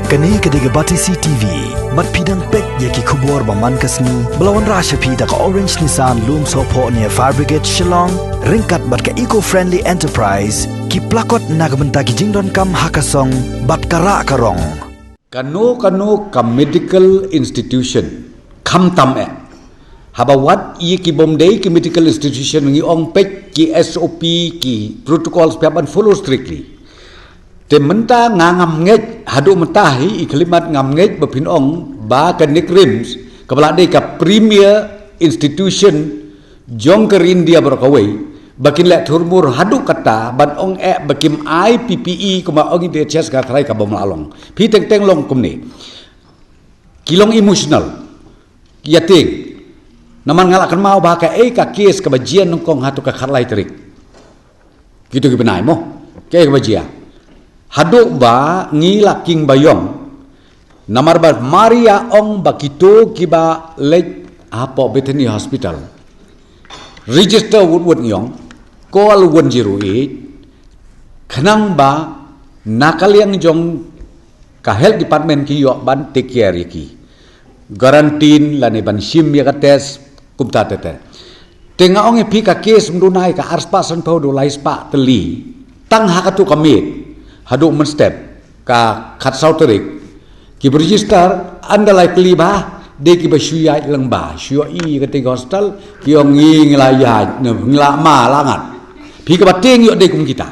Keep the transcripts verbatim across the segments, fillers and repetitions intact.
Kane ka dei ka Batesi T V. Bad phi dang peit ïa ki khubor ba man ka sngi ba la wanrah sha phi da ka Orange Nissan Lumsohphoh near Fire Brigade Shillong, ryngkat bad ka Eco Friendly Enterprise, ki plakot na ka bynta ki jingdonkam ha ka song bad ka rah ka rong. Kano kano ka medical institution, khamtam eh, haba wat ïa ki bym dei ki medical institution, ngi ong peit ki S O P, ki protocols phi hap ban follow strictly. Te mynta nga ngam ngeit, haduh mynta hi i khlimat ngam ngeit ba phin ong ba ka NEIGRIHMS, kaba la dei ka premier institution jong ka ri India baroh kawei, ba kin leh thurmur haduh katta ban ong eh ba kim ai P P E, kumba ong i D H S ka khatlai, ka bym lah long. Phi teng teng long kumne. Ki long emotional, ïa tieng. Namar nga la kynmaw ba kaei ka case kaba jia nyngkong ha tu ka khatlai tarik. Kitu ki bnai mo, kaei kaba jia. Haduh ba ngi la king baïong. Namar ba mar ïa ong ba kito kiba leit hapoh Bethany Hospital, register wut wut ngi ong, call one zero eight, khnang ba na ka liang jong ka health department ki ïoh ban take care ïa ki, quarantine lane ban shim ïa ka test, kumta te te. Te nga ong ïa phi, ka case mynta ka arspah sanphew haduh laispah tylli, tang ha katu ka miet, haduh mynstep ka khatsaw tarik, kiba register, ynda la kylli ba dei kiba shu ïaid lang ba shu ïohi ïa kata ka hostel, ki ong ngi, ngi la ïaid, ngi la ma la ngat. Phi, kaba tieng ïoh dei kum kita.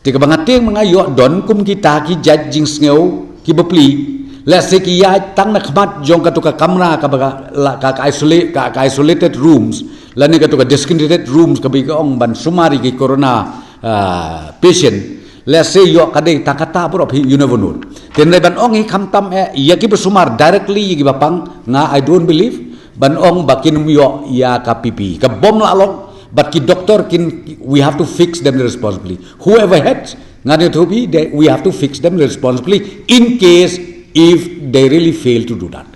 Te kaba nga tieng ma nga, ïoh don kum kita ki jait jingsngew kiba plie. Lehse ki ïaid tang na khmat jong katu ka kamra kaba ka, la, ka, ka isolate, ka, ka isolated rooms, lane katu ka designated rooms kaba ki ong ban sumar ïa ki corona, ah, patient. Lehse ïoh ka dei tang kata baroh, phi, you never know. Te hynrei ban ong hi khamtam eh ïa kiba sumar directly ïa kiba pang, nga, I don't believe. Ban ong ba kin ym ïoh ïa ka P P E, ka bym lah long. But ki doktor kin, we have to fix them responsibly. Whoever had, ngan ïathuh phi, they, we have to fix them responsibly in case if they really fail to do that.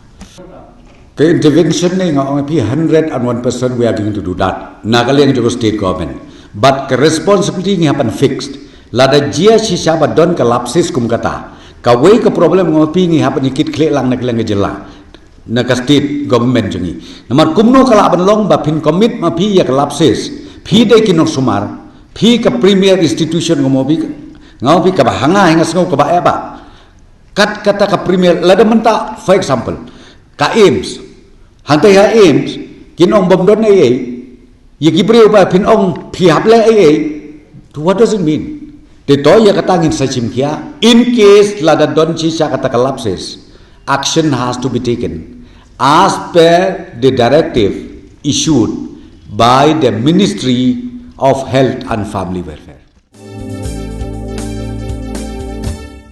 Ka intervention ne, nga ong ïa phi, hundred and one percent we are going to do that. Na ka liang jong ka state government. But ka responsibility ngi hap ban fixed. Lada jia shisha ba don ka lapses kum kata, kawei ka problem, nga ong ïa phi, ngi hap ban ïakit khlieh lang na ka liang ka jylla, na ka state government jong ngi. Namar kumno ka lah ban long ba phin commit ma phi ïa ka lapses, phi dei ki nongsumar, phi ka premier institution, nga ong ïa phi, nga ong ïa phi, kaba ha nga, ha nga sngew kaba eh ba kat kata ka premier. Lada mynta, for example, ka AIIMS, hangta ha AIIMS kin ong bym don ei ei, ïa ki briew ba phin ong phi hap leh ei ei. To what does it mean? Te to ïa kata ngin sa shim khia. In case lada don shisha kata ka lapses, action has to be taken as per the directive issued by the Ministry of Health and Family Welfare.